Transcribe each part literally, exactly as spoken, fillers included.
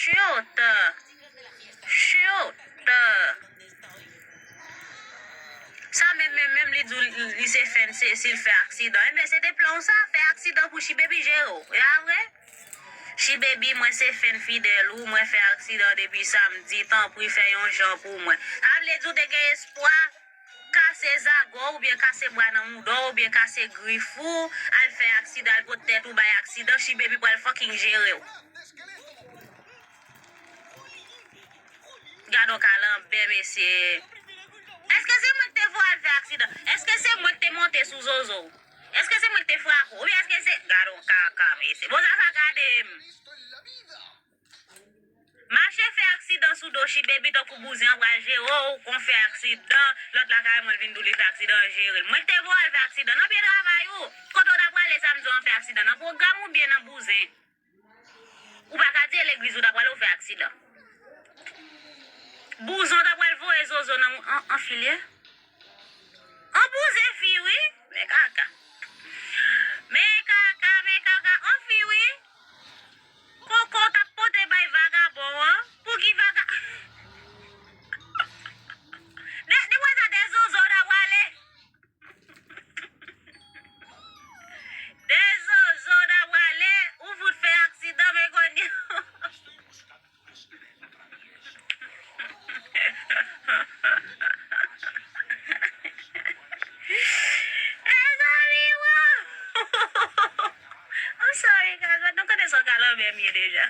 Shoot! Shoot! Sa menm, menm, menm li di w li se fèn, se si l fè aksidan. Enben, se te plan w sa, fè aksidan pou She Baby jere w. E pa vre? She Baby, mwen se fèn fidèl ou, mwen fè aksidan depi samdi, tanpri fè yon jan pou mwen. Sa vle di w te gen espwa, kase zago w, oubyen kase bra nan mouda w, oubyen kase grif ou, al fè aksidan, al pot tèt ou bay aksidan, She Baby pral fucking jere w. Gad on kalanbè, mesye. Èske se mwen ki te voye al fè aksidan? Èske se mwen ki te monte sou zozo w? Èske se mwen ki te frape w? Oubyen èske se, gad on kaka, mesye. Bon, sa, sa gade m. Mache fè aksidan sou do She Baby tankou bouzen an pral jere w, kon fè aksidan, lòt la kare mwen vin di w li fè aksidan, jere l. Mwen ki te voye al fè aksidan nan pye travay ou. Kote w ta prale samdi an fè aksidan? Nan pwogram oubyen nan bouzen? Ou pa ka di e legliz ou ta prale ou fè aksidan. Bouzen w ta pral voye zozo nan an, an filye. An bouzen fi wi. Men kaka. Men kaka, men kaka. An fi wi. Koko w t ap pote bay vagabon an. Pouki vaga... De, de wè sa de zozo w ta prale. De zozo w ta prale, ou fout fè aksidan, men kounye a. Mezanmi, wow! I'm sorry, guys, but nou konnen se yon kalanbè m ye deja.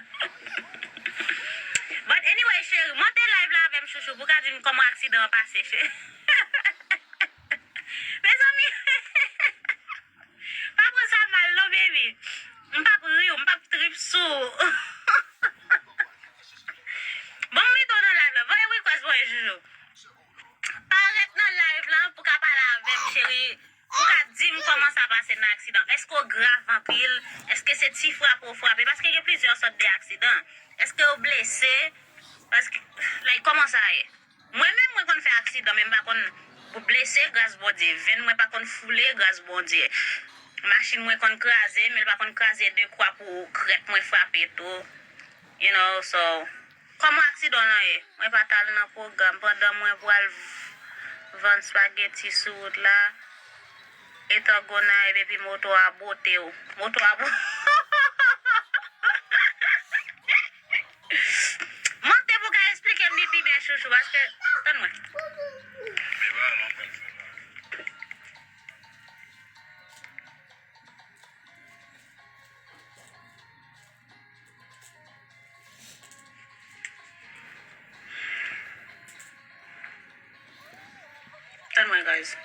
But anyway, cheri, monte live la avè m, chouchou, pou w ka di m kòman aksidan an pase, cheri. Mezanmi, pa pran sa mal non, baby. M p ap ri w, m p ap trip sou ou. Bon, m mete w nan live la. Voye request, voye joujou. Parèt nan live la pou ka pale avè m, cheri. Pou ka di m kòman sa pase nan aksidan. Èske w grav anpil? Èske se ti frape w frape? Paske gen plizyè sòt de aksidan. Èske w blese? Paske, like, kòman sa ye? Mwen menm, mwen konn fè aksidan, men m pa konn blese, gras Bondye. Venn mwen pa konn foule, gras Bondye. Machin mwen konn kraze, men l pa konn kraze de kwa pou krèk mwen frape tou. You know, so, kòman aksidan w lan ye? Mwen pa t al nan pwogram pandan mwen pral v-, vann spageti sou wout la. Etan Gonayiv epi moto a bote w. Moto a bo-, Monte pou ka esplike m li pi byen, chouchou, paske, tann mwen. Tann mwen, guys.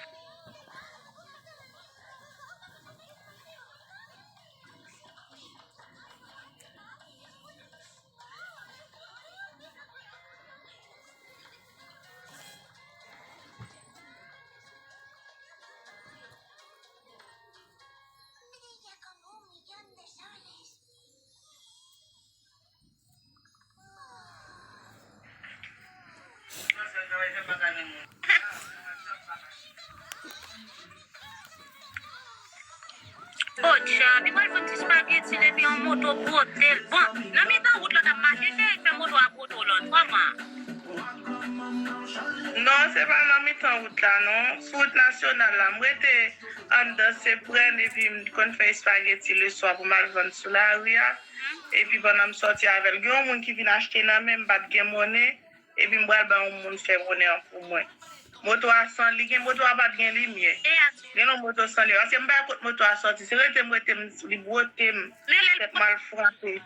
Pocha, li pral vann ti spageti l epi yon moto bwote l. Bon, nan mitan wout la w t ap mache, cheri, k fè moto a bwote w lan. Kòman? Non, se pa nan mitan wout la, non. Sou wout nasyonal la, m rete anndan Seprèn epi m konn fè espageti leswa pou m al vann sou lari a. Epi pandan m sòti avè l, gen yon moun ki vin achte nan men m, m pa t gen monnen, epi m pral bay yon moun fè monnen an pou mwen. Moto a san, li gen, moto a pa t gen limyè. Gen yon moto san limyè. Paske m pa wè kot moto a sòti. Se rete m rete m, li bwote m. Tèt m al frape. M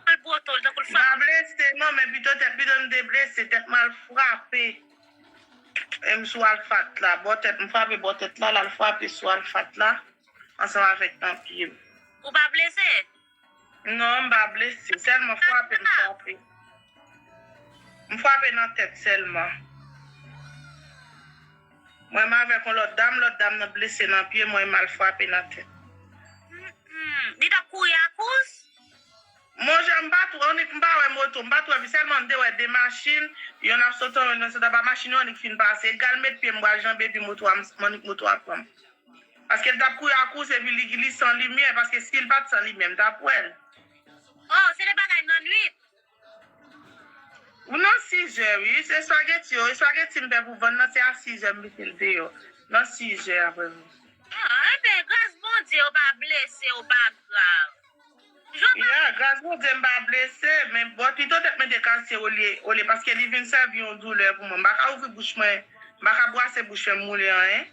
pa blese, non, men pito tèt, pito m te blese, tèt m al frape. E m sou alfat la, bò tèt, m frape bò tèt la, l al frape sou alfat la, ansanm avèk nan pye m. Ou pa blese? Non, m pa blese, sèlman frape m frape. M frape nan tèt sèlman. Mwen m avèk yon lòt dam, lòt dam nan blese nan pye, mwen m al frape nan tèt. Mm, li t ap kouri akous? Monchè, m pa t wè, m pa wè moto, m pa t wè, sèlman m te wè de machin, yonn ap soti, yonn ap soti anba, machin yo annik fin pase, egal met pye m pral janbe, epi moto a, m annik moto a pran m. Paske l t ap kouri akous, epi li, li san limyè, paske si l pa t san limyè, m t ap wè l. Oh, se de bagay nan nwit? Sizè, wi. Se espageti yo. Espageti m fè pou vann nan, se a sizè m mete l deyò. Nan sizè aprè midi. Ah, enben, gras Bondye, ou pa blese, ou pa grav. Jan pa. Ya, gras Bondye, m pa blese, men bò pito tèt mwen te kase olye, olye, paske li vin sèvi yon doulè pou mwen. M pa ka ouvri bouch mwen, m pa ka bwase bouch mwen, m moule anyen.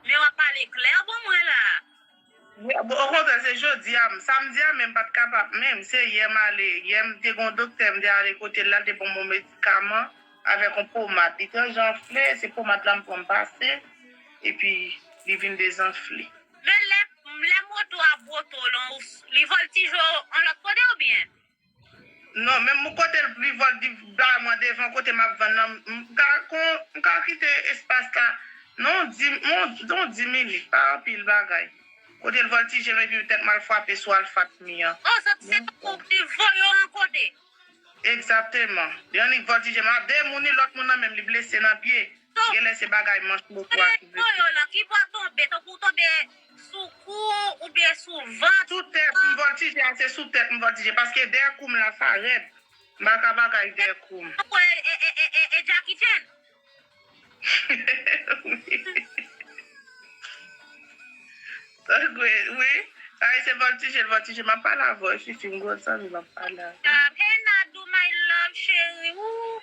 Men w ap pale klè pou mwen la. Okontrè, se jodi a, samdi a menm m pa t kapab menm. Se yè m ale, yè m te gen yon doktè, m te ale kote l la, l te ban m yon medikaman avèk yon pomad. Li te janfle, se pomad la m pran m pase, epi li vin dezanfle. Men lè, lè moto a bwoto lan, li vòltije w yon lòt kote oubyen? Non, menm kote l vivòl di ba mwen devan kote m ap vann nan, m ka kon m ka kite espas la. Non, di non, non, di minit, pa anpil bagay. Kote l vòltije m epi tèt m al frape sou alfat mi an. Oh, sa se tankou li voye w yon kote. Egzakteman. Li annik vòltije m. A de moun, ni lòt moun nan menm, li blese nan pye. Genlè se bagay manch moto a ki blese. Yo la, ki bò tonbe, tankou w tonbe sou kou oubyen sou vant. Sou tèt, m vòltije a, se sou tèt m vòltije, paske dèyè kou m la sa rèd. M pa ka bagay dèyè kou m. Tankou e, e, e, e, e, e Jackie Chan. Wi. Ay, se vòltije, l vòltije. M ap pale avè w, Fifi, m gwo zanmi, m ap pale avè w. Hey, Nadou, my love, cheri. Ooh.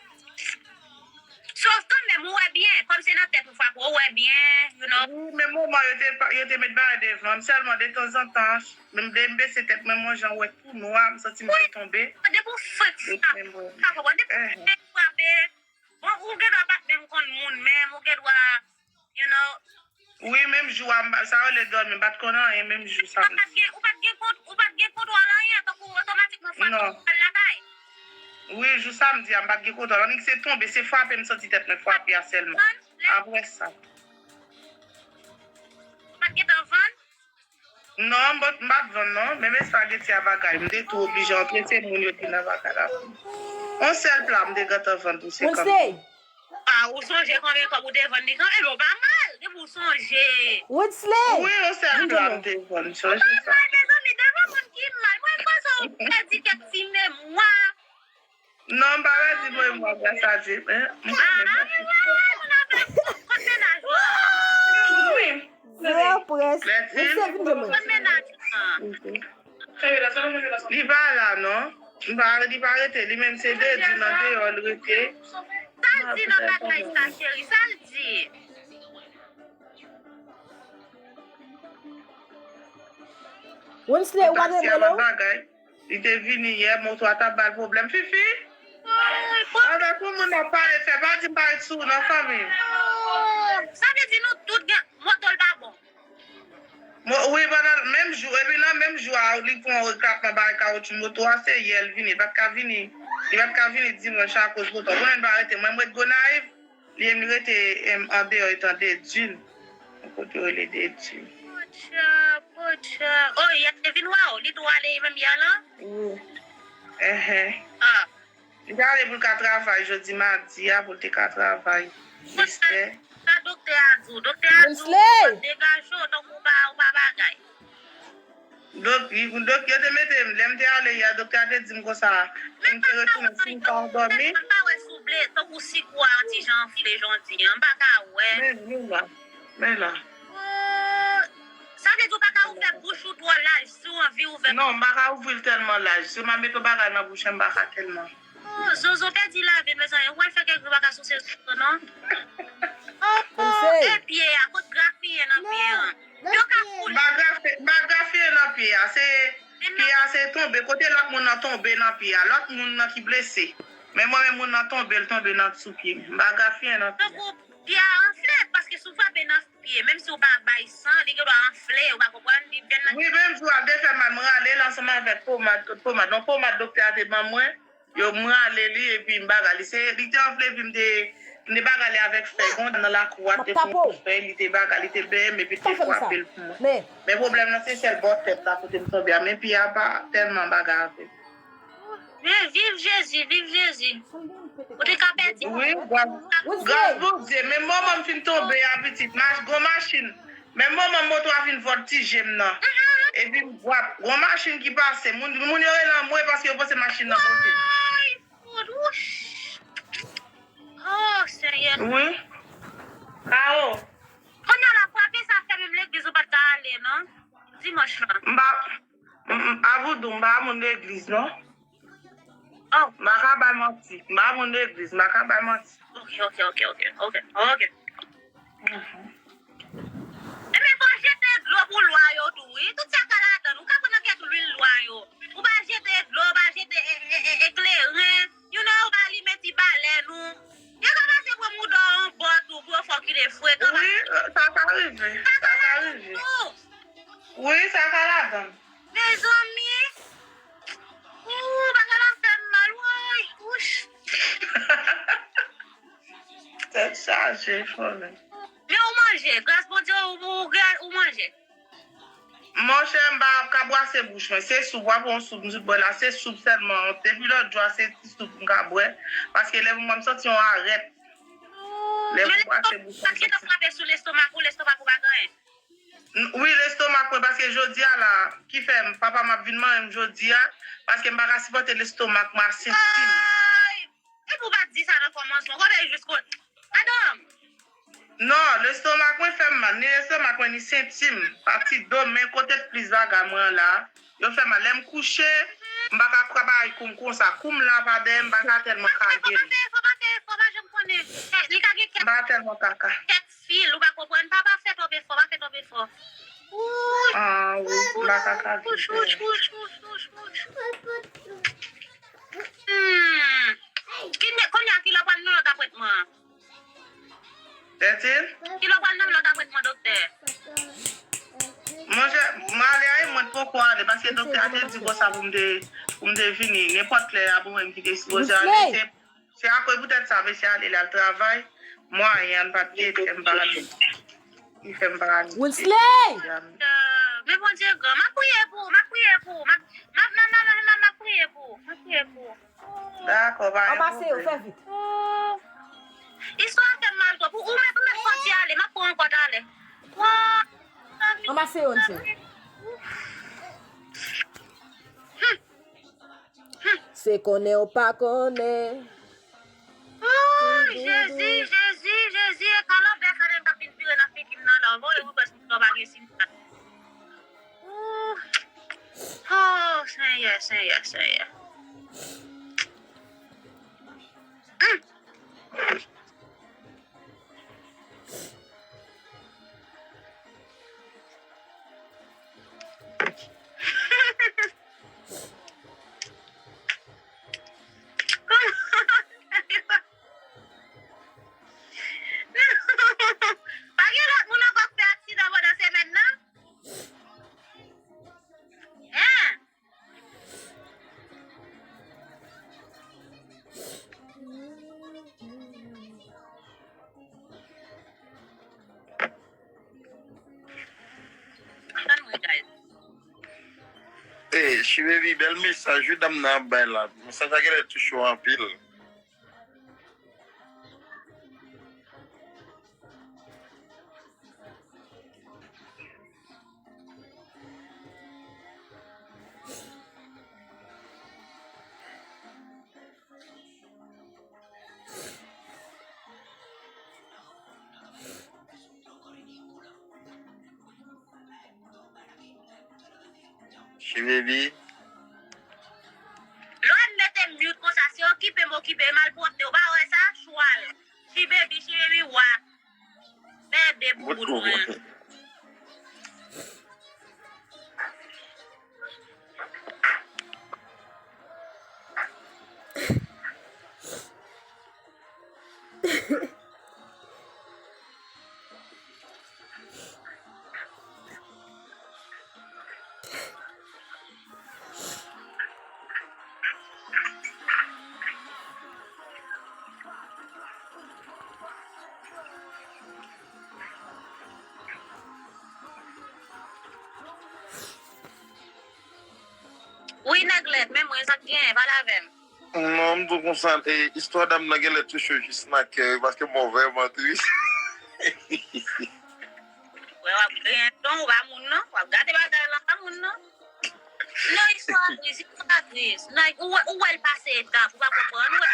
Sof kanmenm, ou wè byen. Kòm se nan tèt ou frape, ou wè byen, you know. Wi, men moman yo te, yo te met bagay devan m sèlman detanzantan. Menm de m bese tèt mwen, m wè jan wè tou nwa, m santi m te tonbe. Depi w fèk frape, ou pa konprann. Depi w fèk frape, bon, ou gendwa pa t menm konn moun, men ou gendwa, you know. Wi, menm jou a, sa rele dòmi, m pa t konn anyen menm jou samdi. Ou pa t gen, ou pa t gen kont, ou pa t gen kontwòl anyen, tankou otomatikman frape ou al lakay. Wi, jou samdi a, m pa t gen kontwòl. Annik se tonbe, se frape m santi tèt mwen frape a sèlman. Apre sa. Ou pa t gentan vann? Non, m pa t vann non. Menm espageti a bagay, m te tou oblije antre, se moun yo ki nan bagay la. Yon sèl pla m te gentan vann tou, se kanpe. Ah, ou sonje konbyen kòb ou te vann li kanmenm? Ebyen, ou pa mal, depi ou sonje. Woodsley! Wi, yon sèl pla m te vann, sonje sa. Ou pa mal, mezanmi, devan moun ki mal, mwen panse ou pèdi kèk ti memwa. Non, m pa pèdi memwa, gras a Dye, men m konnen m pa fouti. Kot mennaj ou an? Zero près. Woodsley, vin jwenn mwen. Kot mennaj ou an? Li pa la non. Li pa, li pa rete. Li menm se de di nan deyò l rete. Sa l di nan bagay sa, cheri? Sa l di? Woodsley, ou pa t renmen l? Li te vini yè, moto a t ap ba l pwoblèm. Fifi! Avèk yon moun ap pale, fè pa di m pa ret sou ou non, fanmi. Sa vle di nou tout gen moto l pa bon. Wi, pandan menm jou, epi nan menm jou a, li fè yon reklatman bay kawotchou moto a, se yè l vini, li pa t ka vini, li pa t ka vini dimanch akoz moto a. Konnen l pa rete, mwen, m ret Gonayiv, li menm li rete andeyò etan de Dil, yon kote yo rele de Dil. Pocha, pocha. Oh, yè te vin wè w, li tou ale menm yè lan? Wi. Enhen. Ah. Li ta ale pou l ka travay jodi madi a, pou l te ka travay. Jistè. Sa doktè a di w? Doktè a di w degaje w tankou w pa, w pa bagay. Donk, donk, yo te mete m, lè m te ale yè, doktè a te di m konsa, pou m te retounen, si m pa andòmi. Men m pa wè si w ble, tankou si kou a yon ti jan anfle jan w di an, m pa ka wè. Men, men la, men la. Oh, sa vle di w pa ka ouvè bouch ou twò laj, si w anvi ouvè. Non, m pa ka ouvri l tèlman laj. Si m ap met yon bagay nan bouch mwen, m pa ka tèlman. Oh, Zozo pèdi lavi l, mezanmi. Ou pral fè kèk jou pa ka souse Zozo, non? Oh, oh, e pye a, kot grafiyen nan pye an? Yo ka koule. M pa grafiyen nan pye a. Se, pye a se tonbe. Kote lòt moun nan tonbe nan pye a. Lòt moun nan ki blese. Men mwen menm moun nan tonbe, l tonbe nan sou pye m. M pa grafiyen nan pye a. Tankou pye a anfle, paske si w frape nan pye, menm si w pa bay san, li gendwa anfle, ou pa konprann, li vin nan. Wi, menm jou a, l te fè mal, m rale l ansanm avèk pomad, tout pomad. Yon pomad doktè a te ban mwen, yo, m rale li, epi m bagay li. Se, li te anfle, epi m te, m te bagay li avèk fèy. Gon nan lakou a te fè yon kout fèy, li te bagay, li te benyen m, epi l te frape l pou mwen. Men pwoblèm nan, se sèl bò tèt la kote m tonbe a, men pye a pa tèlman bagay avè m. Men viv Jezi, viv Jezi. Ou te ka pèdi. Wi, gras Bondye. Men moman m fin tonbe a, pitit, gon machin. Men moman moto a vin vòltije m nan. Epi m wap, gon machin ki pase. Moun, moun yo rele anmwe paske yo panse machin nan pote. Ay, fout, wouch. Wi. Kawo. Kounye a la, frape sa fè menm legliz ou pa t ka ale, non? Dimanch lan. M pa, m, m, a voudou, m pa moun legliz, non. Oh. M pa ka bay manti. M pa moun legliz, m pa ka bay manti. Ok, ok, ok, ok, ok, ok. Mhm. Ebyen, fò jete dlo pou lwa yo tou, wi. Tout sa ka ladan. Ou ka pran nan kèk lwil lwa yo. Ou pa jete dlo, ou pa jete e, e, e, e kleren. You know, ou pa limen ti balèn ou. Yo ka pase pran mouda w yon bò tou pou yo fè w kite frekan. Wi, sa ka rive. Sa ka rive. Wi, sa ka ladan. Mezanmi. Ooh, bagay la fè m mal, woy. Wouch. Tèt chaje, fò men. Men ou manje, gras Bondye, ou, ou, ou, ou manje. Monchè, m pa ka bwase bouch mwen. Se soup, w ap yon soup, m sot bwè la, se soup sèlman. Depi lòt jou a, se ti soup m ka bwè. Paske lè m, m santi yon arèt. Lè m bwase bouch mwen, m santi. Sa gentan frape sou lestomak ou, lestomak ou pa gen anyen. N-, wi, lestomak mwen, paske jodi a la, ki fè m, papa m ap vin manyen m jodi a, paske m pa ka sipòte lestomak mwen a senti m. Ay! Epi w pa t di sa nan kòmansman, w ap jis kot. Madanm! Non, lestomak mwen fè m mal, ni lestomak mwen, ni senti m. Pati do, men kote plis bagay mwen an la, yo fè mal. Lè m kouche, m pa ka travay kou m konsa. Kou m la pa dèyè, m pa ka tèlman kage l. Fò pa fè efò, pa fè efò, pa janm konnen. Li ka gen kèk, m pa tèlman ka ka. Kèk fil, ou pa konprann. Pa, pa fè twòp efò, pa fè twòp efò. Wouch. Ah, wi, m pa ka kage l. Wouch, wouch, wouch, wouch, wouch, wouch. Hmm. Ki ne-, kounye a ki lè w pral nan lòt apwentman an? Tèt il? Ki lè w pral nan lòt apwentman, doktè? Monchè, m ale a, mwen poko ale, paske doktè a te di konsa pou m te, pou m te vini. Nenpòt lè a, pou mwen ki te sipoze ale, se, se akoz poutèt sa, mesye ale, l al travay, mwayen an pa t gen, fè m pa ale. Li fè m pa ale. Winsley! Men Bondye gran, m ap priye pou ou, m ap priye pou ou, m ap, m ap, m ap, m ap, m ap priye pou ou, m ap priye pou ou. Dakò, pa gen pwoblèm. Anmase yo, fè vit. Oh. Istwa a fè m mal twòp. Ou, ou mèt, ou mèt pati ale, m ap pran ankò talè. Wa. Anmase yo, Winsley. Hmm. Hmm. Se konnen ou pa konnen. Oh, Jezi, Jezi, Jezi, e kalanbè sa nèg k ap vin vire nan figi m nan la. Voye mwen prèske m pa gen sinyal. Ooh. Oh, Senyè, Senyè, Senyè. Mm. Pa gen lòt moun ankò k fè aksidan pandan semèn nan? Hein? Hey, Chibaby, bèl mesaj wi dam nan ap bay la. Mesaj la genlè touche w anpil. Chibaby. Lè w mete m mute konsa, se okipe m okipe, malpwòpte, ou pa wè sa? Chwal. Chibaby, Chibaby, wa. Mède boubout mwen. Wi, Nèglèt, men mwen, sa k genyen, pale avè m. Non, m di w konsa, e, istwa dam nan genlè touche w jis nan kè, wi, paske m wè w vrèman tris. Wè, w ap griyen ton, w pa moun, non. W ap gade bagay lan, w pa moun, non. Non, istwa a tris, istwa a tris. Non, ou wè, ou wè l pase etap, ou pa konprann, ou wè.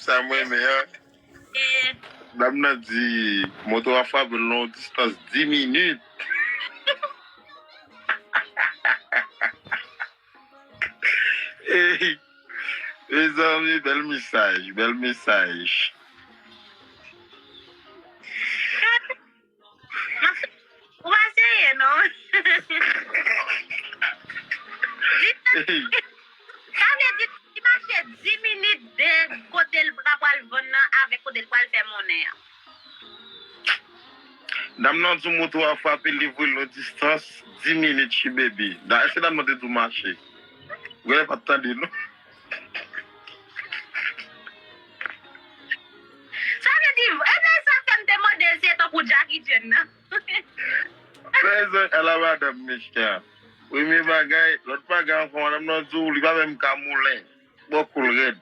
Sa m renmen an. Dam nan di moto a frape l nan yon distans dis minit. Ey, mezanmi, bèl mesaj, bèl mesaj. Ou pa serye non. Sa vle di li mache dis minit de kote l pa pral vann nan avèk kote l pral fè monnen an. Dam nan di moto a frape li voye l yon distans dis minit, chi baby. Dayè se dam nan te di w mache. Ou genlè pa t tande non. Sa vle di, e men sa fè m te mande l si e tankou Jackie Chan nan. Prezan ala madanm mesye a. Premye bagay, lòt bagay ankò, madanm nan di w li pa menm ka moulen. Bò kou l rèd.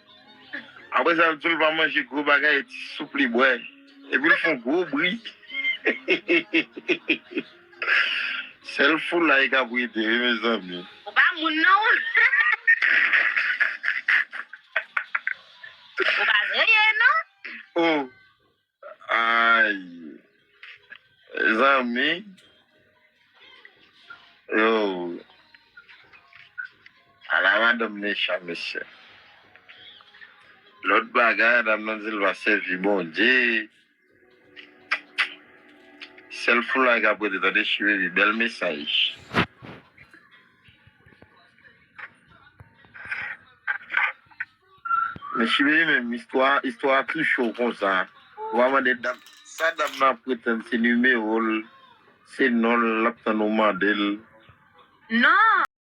Apre sa, l di w li pa manje gwo bagay, e ti soup li bwè. Epi l fè yon gwo bri. Sèl foulay k ap rete, wi, mezanmi. Ou pa moun non. Ou pa serye non. Oh. Ay. Zanmi. Yo. Ala madanm mechan, mesye. Lòt bagay, madanm nan di l va sèvi Bondye. Sèl foulay k ap rete, tande, chi baby, bèl mesaj. Men chi baby menm, istwa, istwa a touche w konsa. Ou pa mande dam, sa dam nan ap pretann se nimewo l, se non l, l ap tann ou mande l. Non,